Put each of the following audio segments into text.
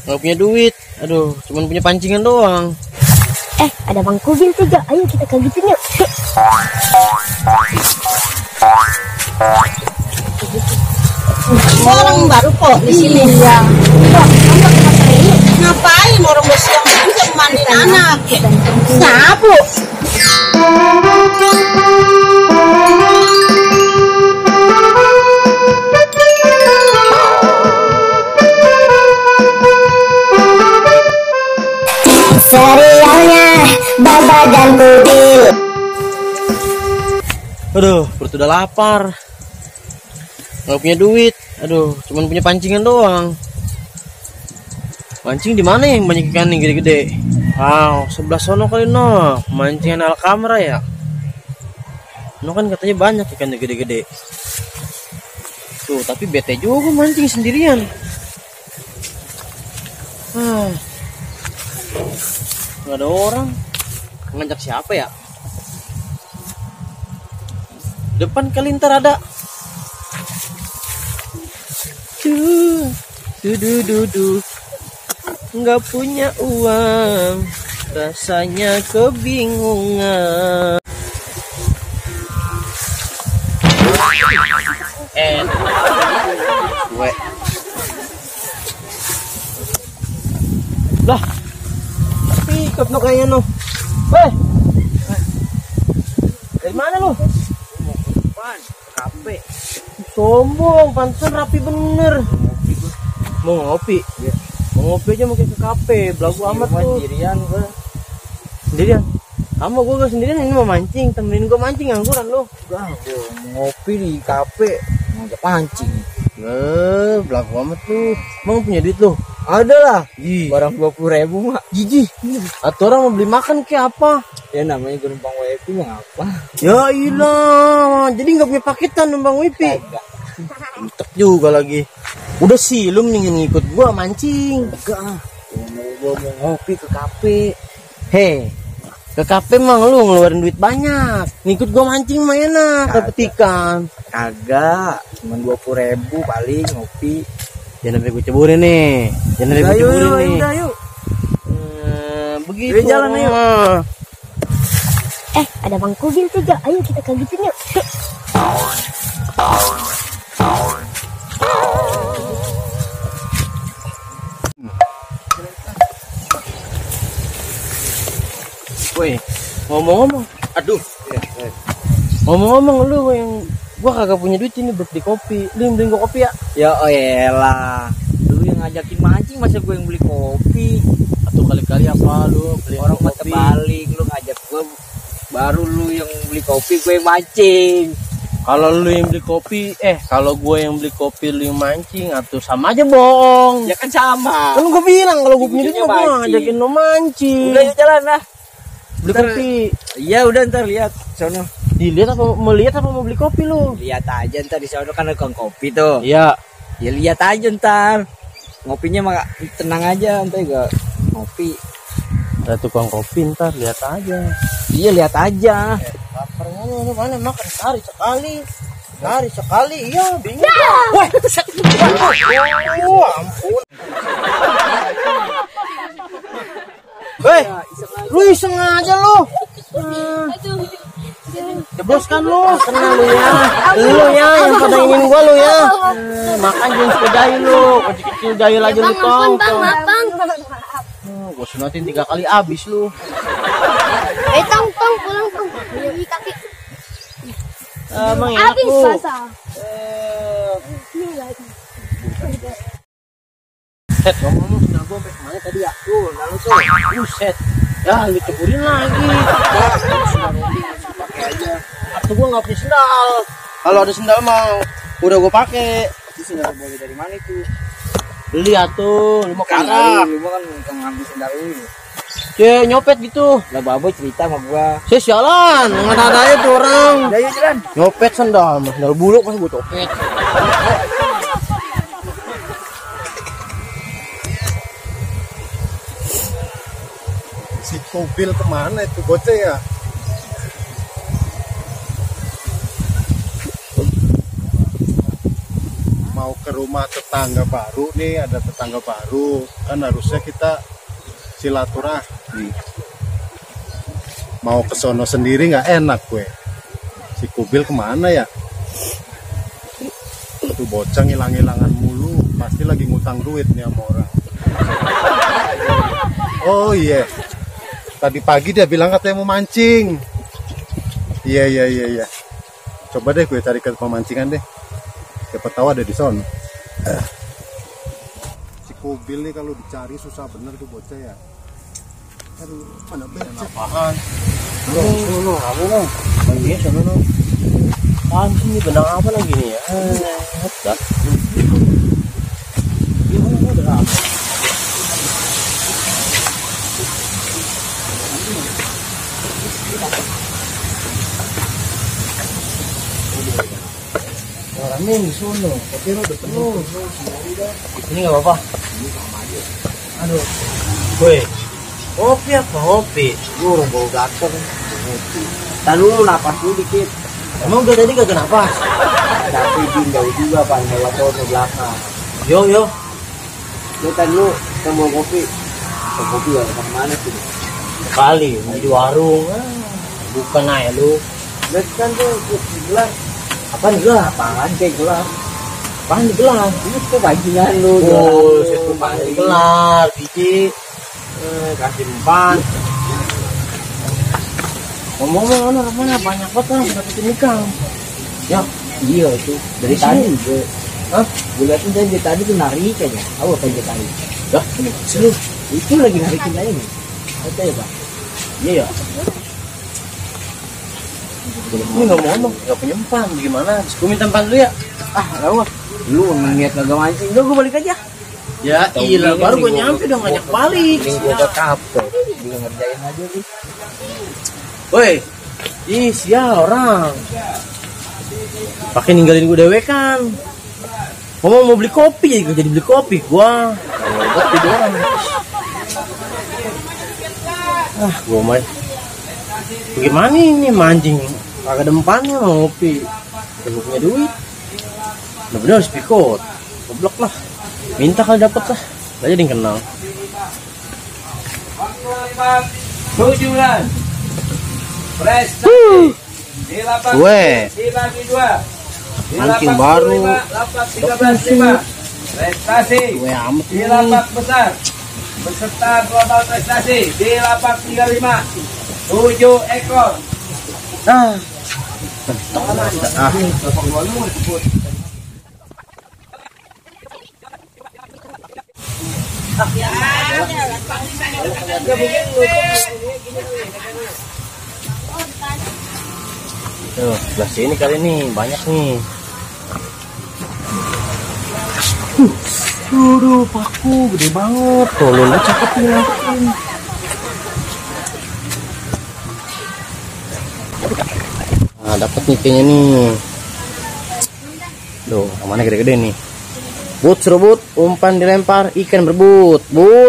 Nggak punya duit. Aduh, cuman punya pancingan doang. Ada Bang Kubil juga. Ayo kita kagetin yuk. Orang baru kok di sini. Iya. Ngapain orang udah siang juga mandiin anak? Sabu. Serialnya Baba dan Kubil. Aduh, perut udah lapar. Nggak punya duit. Aduh, cuman punya pancingan doang. Mancing di mana yang banyak ikan yang gede-gede? Wow, sebelah sono kali no. Mancingan Alkamra ya. No kan katanya banyak ikan yang gede-gede. Tuh, tapi bete juga mancing sendirian. Nggak ada orang. Ngajak siapa ya? Depan kali ntar ada. Duh. Nggak punya uang, rasanya kebingungan. Gue lah, pikap no kayaknya no. Dari mana lo? Kafe. Sombong, pantesan rapi bener. Mau ngopi? Ya. Mau ngopi aja mungkin ke kafe. Belagu amat tuh. Sendirian? Sama gue gak sendirian, ini mau mancing. Temenin gue mancing, angguran lo. Udah, gue ngopi di kafe, ngajak pancing. Belagu amat tuh. Emang punya duit lo? Ada lah, Barang 20.000 mak. Jijih. Atau orang mau beli makan kayak apa? Ya namanya gelombang WiFi mah apa? Ya ilah, jadi nggak punya paketan numpang wifi. Entek juga lagi. Udah sih, lu mendingin ngikut gua mancing. Enggak, gua mau ngopi ke kafe. Hei, ke kafe mah lu ngeluarin duit banyak. Ngikut gua mancing mah enak, dapet ikan. Kagak, cuma 20.000 paling ngopi. Jangan sampai gue ceburin nih. Jangan sampai gue ceburin nih. Udah, yuk. Begitu. Ayo, jalan ayo. Ada Bang Kubil juga. Ayo kita kagetin yuk. Woi, ngomong-ngomong. Aduh. Ngomong-ngomong lu yang gua kagak punya duit ini buat beli kopi. Lu yang beliin gua kopi ya? Ya elah, lu yang ngajakin mancing masa gue yang beli kopi. Atau kali-kali apa lu beli Orang mah terbalik, lu ngajak gue baru lu yang beli kopi, gue yang mancing. Kalau lu yang beli kopi, kalau gue yang beli kopi lu yang mancing, atau sama aja bohong. Ya kan sama. Kan gue bilang kalau gue punya duit Ujungnya gue mancing. ngajakin lu mancing. Udah yuk jalan lah. Beli Ntar- kopi. Iya udah ntar lihat sono. Dilihat apa mau lihat apa mau beli kopi lu? Lihat aja ntar di sono kan ada tukang kopi tuh. Iya. Ya lihat aja ntar. Ngopinya mah tenang aja ntar gak ngopi. Ada tukang kopi ntar lihat aja. Iya lihat aja. Laparnya lu mana makan sehari sekali. Iya bingung. Wah, set. Oh, ampun. Hei, lu iseng aja lu. Jebloskan lu, kena lu ya. Lu ya yang pada ingin gua lu ya. Makan jangan sepedai lu, kecil-kecil jahil aja lu tau. Gua sunatin 3 kali abis lu. Tong, pulang tong. Beli kaki. Emang enak Habis lu. basah. Set, ngomong sendal gua sampai kemana tadi ya? Tuh, lalu tuh. Set. Ya, lu ceburin lagi. Pakai aja. Atau gua nggak punya sendal. Kalau ada sendal mah udah gua pakai. Itu sendal boleh dari mana itu? Beli atuh, lu mau karak. Lu kan ngambil sendal lu. Cek nyopet gitu. Lah baboy cerita sama gua. Saya sialan, nggak ada aja tuh orang. Udah yuk jalan. Nyopet sendal buluk pas gua copet. Si mobil kemana itu bocah ya? Mau ke ke rumah tetangga baru nih, ada tetangga baru, kan harusnya kita silaturahmi. Mau ke sono sendiri nggak enak gue. Si Kubil kemana ya? Tuh bocah ngilang-ngilangan mulu, pasti lagi ngutang duit nih sama orang. Oh iya, tadi pagi dia bilang katanya mau mancing. Iya. Coba deh gue cari ke pemancingan deh. Siapa tahu ada di sono. Si Kubil nih kalau dicari susah bener tuh bocah ya. Aduh, mana becek. Apaan? Lu kamu mau? Iya, sana lu. Apaan sih ini benang apa lagi nih ya? Dah. Gimana udah apa? Orangnya di sono, tapi udah penuh. Ini nggak apa-apa. Aduh, gue. Kopi apa kopi? Gue bau gatel. Tahan dulu, napas dulu dikit. Emang udah tadi gak kenapa? Tapi jauh juga pan, lewat ke belakang. Yo. Lu tahan dulu, kita mau kopi. Mau kopi ya, kemana sih? Kali di warung. Bukan aja lu. Lihat kan tuh, gelas. Apaan gelas? Apaan kayak gelas? Apaan gelas? Ini tuh bajingan lu. Oh, situ gelas, biji. Kasih empat. Ngomong-ngomong mana banyak banget kan dapetin ikan. Ya, Iya itu dari Di tadi sini? gue. Hah? Gue liatin dari tadi tuh narik aja. Tahu apa dia tadi? dah ini seru. Itu lagi narikin aja nih. Apa ya Pak? Iya ya. Ini ngomong-ngomong nggak punya empan, gimana? Gue minta empan dulu ya. Ah, lewat. Lu ngeliat kagak mancing, gue balik aja. Ya, iya baru gue nyampe udah ngajak balik. Ini gue udah kapok. Gue ngerjain aja nih. Woi, ih sial orang. Pakai ninggalin gue dewe kan. Ngomong mau beli kopi jadi jadi beli kopi gua. Obat tiduran. Gua main. Bagaimana ini mancing? Kagak ada empannya mau ngopi. Belum punya duit. Bener-bener harus pikot. Goblok lah. Minta kalau dapet lah. Gak jadi kenal. Tujuan prestasi di lapak Gue dibagi dua di mancing lapak baru. 25, lapak 13.5 prestasi Gue amat di ini. lapak besar beserta global prestasi di lapak 35 7 ekor. Ah. Tuh, sebelah sini kali ini banyak nih. Aduh, paku gede banget. Tuh, lu cakep nih lakuin. Nah, dapet nih kayaknya nih. Tuh, yang mana gede-gede nih. But serobot, umpan dilempar, ikan berbut. But.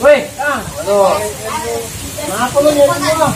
Woi, kenapa lu nyari gua?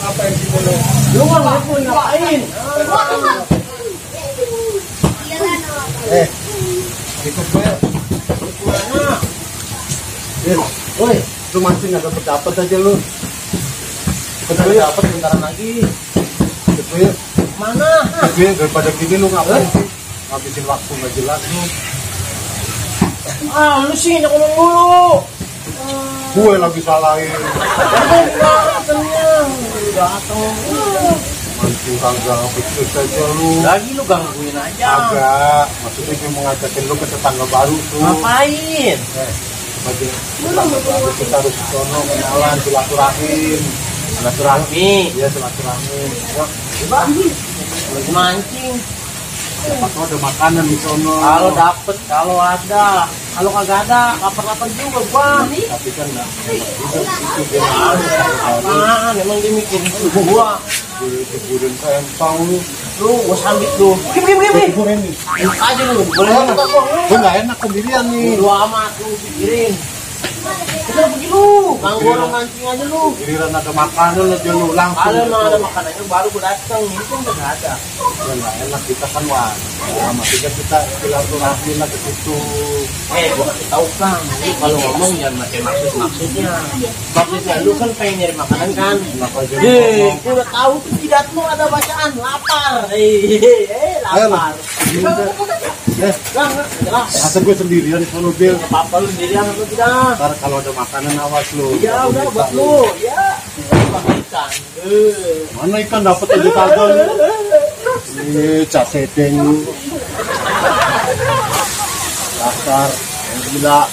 Apa yang sih lu? Lu ngapain? Ikut gue. Woi, Lu mancing nggak dapet aja lu. bener dapet bentaran lagi. Ikut gue. Mana? Ikut gue daripada gini lu ngapain sih? Ngabisin waktu nggak jelas lu. Ah, lu sih ngomong mulu. Gue lagi salahin. Mancing kagak becus aja lu. Lagi lu gangguin aja. Agak, maksudnya gue mau ngajakin lu ke tetangga baru tuh. Ngapain? Bagi tetangga baru kita harus sono kenalan, silaturahim. Silaturahmi. Iya silaturahmi. Ya, Lagi mancing. siapa tahu ada makanan di sono. Kalau dapet, kalau ada. Kalau kagak ada, lapar-lapar juga gua. Tapi kan nggak itu dia Apaan? Emang dia mikirin subuh gua. diburin ke empang lu. Lu gua sambit lu. Gini. Diburin nih. Enak aja lu. Boleh nggak gua? Gue nggak enak sendirian nih. Lu amat lu pikirin. Udah pergi lu, ganggu orang mancing aja lu. Giliran ada makanan aja lu langsung. Ada makanannya baru gue datang, ini kan udah nggak ada. Ya nggak enak kita kan wan. Ya maksudnya kita silaturahmi lah ke situ. Gua kasih tahu Kang, lu kalau ngomong jangan pakai maksudnya. Maksudnya lu kan pengen nyari makanan kan? Kenapa jadi Gua udah tahu tuh tidak lu ada bacaan lapar. Lapar. Jelas. Masa gue sendirian di sono Bil. Apa lu sendirian atau tidak? Ntar kalau ada makanan awas lu. Ya udah buat lu. Ya. Ikan. Mana ikan dapat aja kagak lu. Cak sedeng lu. Dasar yang gila.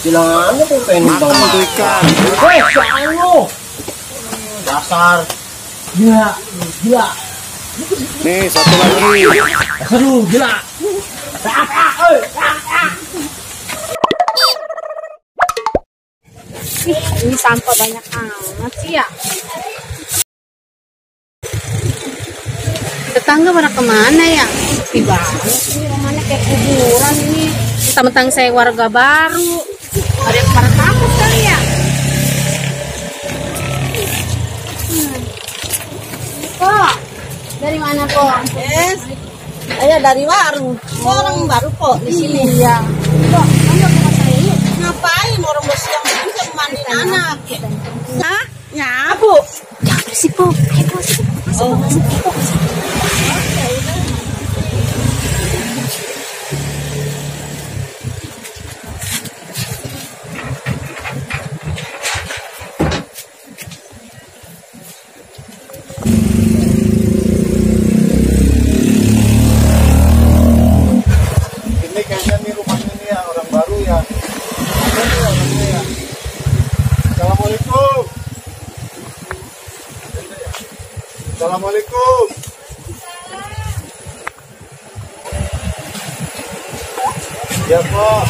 Bilang aja tuh pengen Makan tuh ikan. jangan lu. Dasar. Gila. Nih satu lagi. Dasar lu, gila. Ini sampah banyak amat sih ya. Tetangga pada kemana ya? Sepi banget sih, rumahnya kayak kuburan ini. Mentang-mentang saya warga baru, ada yang pada takut kali ya. Kok? Dari mana kok? Saya dari warung, orang baru kok di sini. Iya. Kok, kamu ke rumah saya yuk. Ngapain orang bersiang juga mandiin anak? Hah? Nyabu. Jangan berisik, Po. Ayo, Po. Masuk. Ini kayaknya nih rumahnya nih ya orang baru ya. Ini orangnya ya. Assalamualaikum. Assalamualaikum. Ya Pak.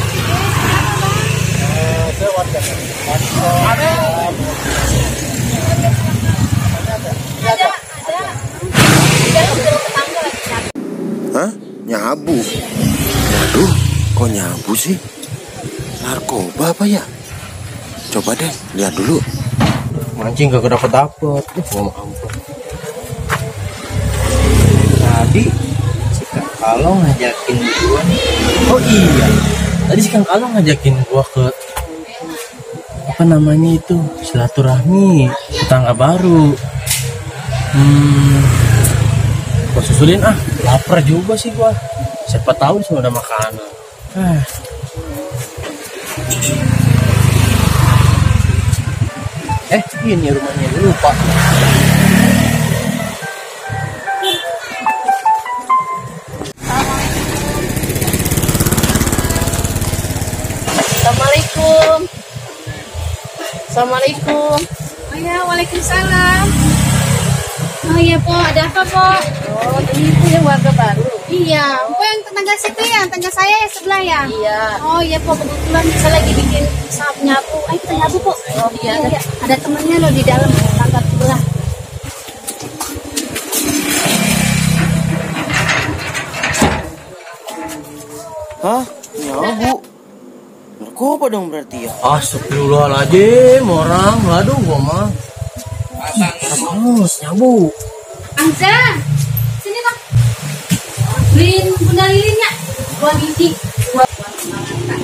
Saya warga. Hah? Nyabu? Waduh, kok nyabu sih? Narkoba apa ya? Coba deh, lihat dulu. Mancing gak dapet. Gua mau ampun. Tadi si Kang Kalong ngajakin gua. Oh iya. Tadi si Kang Kalong ngajakin gua ke apa namanya itu? Silaturahmi tetangga baru. Gua susulin lapar juga sih gua. Siapa tahu di sana ada makanan. Ini rumahnya lupa. Assalamualaikum. Assalamualaikum. Oh ya, waalaikumsalam. Oh iya, Po, ada apa, Po? Oh, ini itu ya warga baru. Iya, Po yang tetangga situ ya, tetangga saya ya sebelah ya. Iya. Oh iya, Po, kebetulan saya lagi bikin sahab nyabu. Ayo kita nyabu, Po. Oh iya, ada temennya loh di dalam tetangga sebelah. Hah? Nyabu? Narkoba dong berarti ya? Astagfirullahaladzim, orang. Aduh, gua mah. Terus, nyabu. Anza, sini Bang. Beliin bunda lilinnya. 2 biji. Buat makan.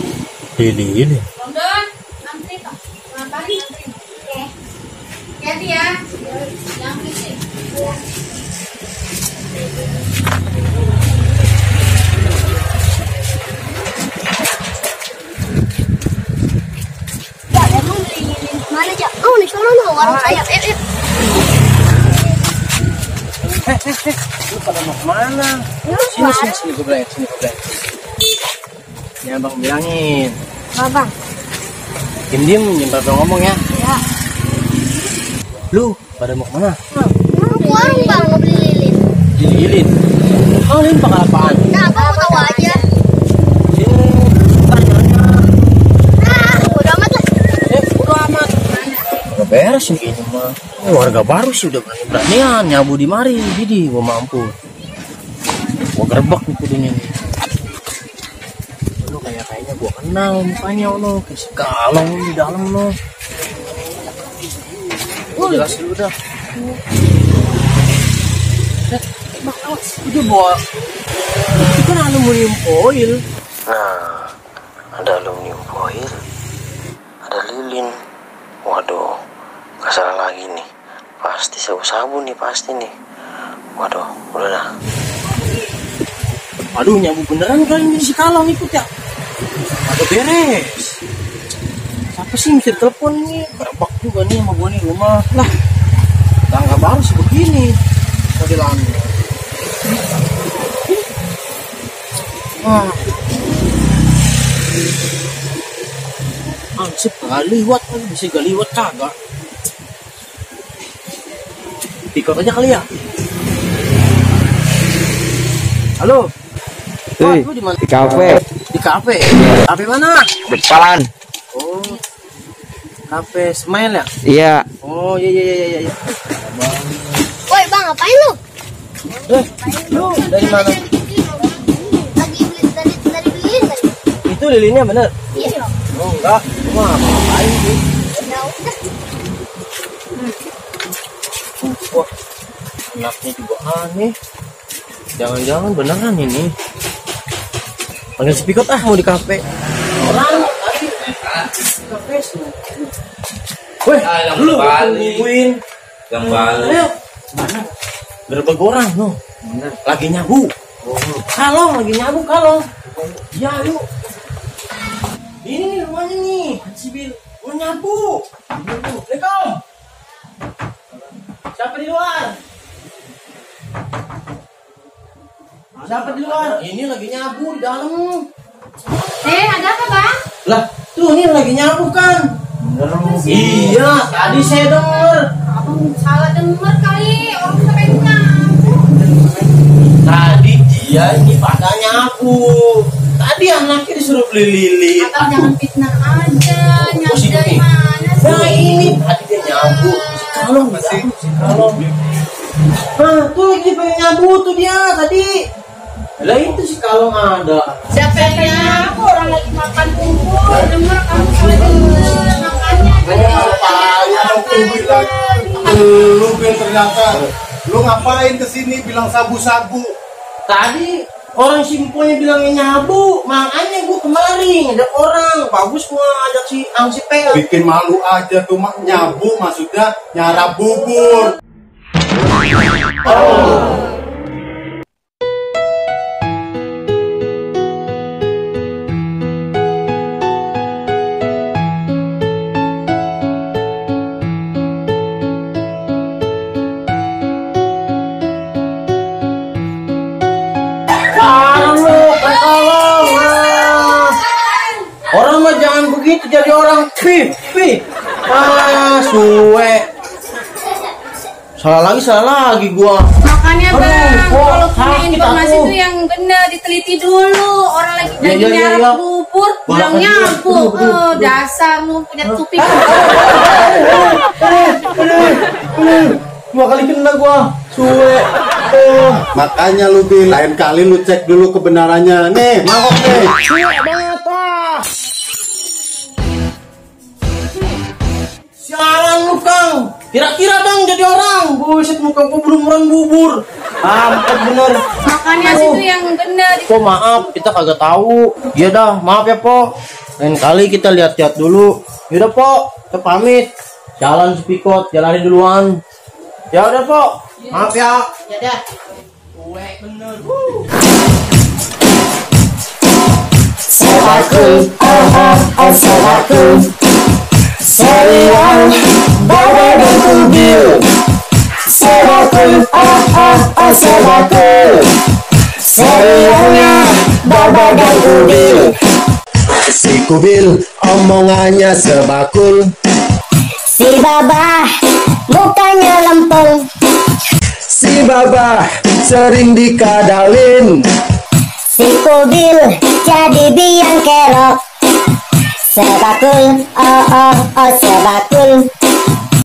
Lilin. London, antri Pak. Ngapain antri? Oke. Hati ya. Yang berisik. Ya, emang beli mana aja? Oh, di sana no, warung saya. Lu pada mau kemana? Sini gue bilang, sini gue bilang. Ya bang bilangin. Bang. Diem jangan pada ngomong ya. Ya. Lu pada mau kemana? Warung Bang, mau beli lilin. Lilin. Oh lilin pakai apaan? Nah, Abang mau tahu aja. Udah amat lah. Udah amat. Udah beres nih ini mah. Warga baru sih udah berani-beranian nyabu di mari. Jadi gua mampu. Gua gerbek nih kudunya nih. Lu kayaknya kayaknya gua kenal mukanya no, kayak si Kalong di dalam no. Gua jelasin dulu dah. Bang, awas, udah bawa. Itu kan aluminium foil. Nah, ada aluminium foil, ada lilin. Waduh, gak salah lagi nih. Pasti sabu-sabu nih, pasti nih. Waduh, udah dah. Aduh, nyabu beneran kali ini si Kalong ikut ya. Ada beres. Siapa sih mesti telepon nih? Kerebak juga nih sama gua nih rumah. Lah, tangga baru sih begini modelannya. Ansip galiwat kan, bisa galiwat kagak. Pikot aja kali ya. Halo. Hei, Lu di mana? di kafe. Di kafe. Kafe mana? Depan. Oh. Kafe Smile ya? Iya. Oh, iya. Woi bang, ngapain lu? Lu dari mana? Lagi dari beliin tadi. Itu lilinnya bener? Iya. Oh enggak, cuma ngapain sih? Ya udah. Wah, anaknya juga aneh. Jangan-jangan beneran ini. Panggil si Pikot mau di kafe. Orang tadi di kafe semua. Weh, lu nungguin. Yang balik. Ayo, mana? Berapa orang no? Lagi nyabu. Kalong lagi nyabu Kalong. Ya yuk. Ini nih rumahnya nih, Sibil. Mau nyabu. Assalamualaikum. Siapa di luar? Siapa di luar? Ini lagi nyabu di dalam. Ada apa bang? Lah, tuh ini lagi nyabu kan? Iya, tadi saya denger. Abang salah denger kali, orang sampai nyabu. Tadi dia ini pada nyabu. Tadi anaknya disuruh beli lilin. Atau jangan fitnah aja, nyabu Positif dari nih. mana sih? Nah ini tadi dia nyabu. Si Kalong masih si Kalong. Nah, tuh lagi pengen nyabu tuh dia tadi. Lah itu si Kalong ada. Siapa yang nyabu? Orang lagi makan kumpul, denger kamu salah denger, makanya Lu Ben ternyata. Lu ngapain kesini bilang sabu-sabu? Tadi orang simponya bilangnya nyabu, makanya gua kemarin ada orang bagus gua ajak si Angsi Pel. Bikin malu aja tuh mak, nyabu maksudnya nyarap bubur. Orang mah jangan begitu jadi orang pipi. Suwe. Salah lagi gua. makanya bang, kalau punya sakit informasi aku. itu yang benar diteliti dulu. Orang lagi Ya. nyarap bubur, bilang Makan nyabu. dulu. Dasar lu punya tupik. Dua kali kena gua. Suwe. Makanya lu Bil, lain kali lu cek dulu kebenarannya. Nih, mangkok nih. Suwe banget ah. Sialan lu Kang. Kira-kira Bang jadi orang. Buset muka gua belum bubur. Ampun bener. Makanya Aduh. situ yang benar. Po maaf, kita kagak tahu. Iya dah, maaf ya Po. Lain kali kita lihat-lihat dulu. Yaudah Po, kita pamit. Jalan si Pikot, jalanin duluan. Ya udah Po, maaf ya. Ya dah. Gue bener. Serial Baba dan Kubil. Sebaku, sebaku. Serialnya Baba dan Kubil. Si Kubil omongannya sebakul. Si Baba mukanya lempeng. Si Baba sering dikadalin. Si Kubil jadi biang kerok. Sebakul, sebakul.